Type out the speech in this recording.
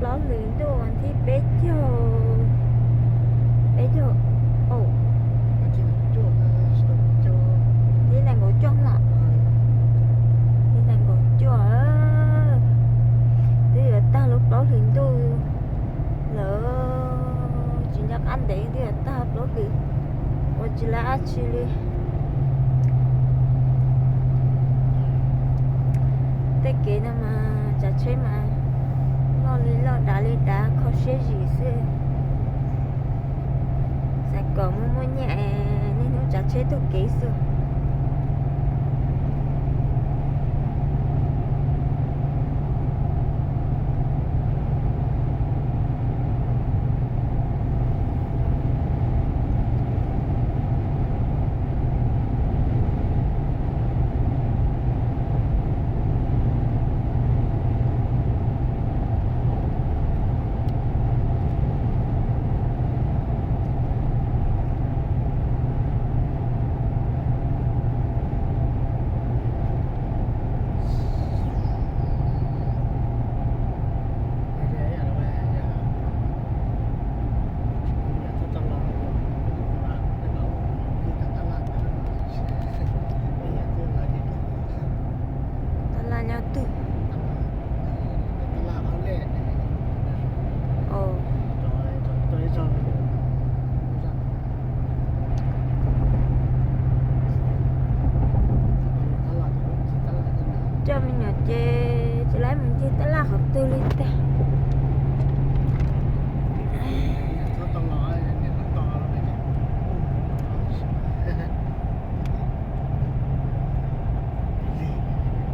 Plaub hlis ntuj thib peb caug, peb caug, thib nees nkaum cuaj no, thib nees nkaum cuaj, twb yuav tag lub plaub hlis ntuj lawm, tsis nco qab ntev twb yuav tag plaub hlis, ua tsis lawv dab tsi li. Tej kev no mas tsav tsheb mas loj li loj, dav li dav, kho siab zim xwb. Xav kom muaj muaj nyiaj, niaj hnub tsav tsheb taug kev xwb. Tab laj nyob twg? Ov,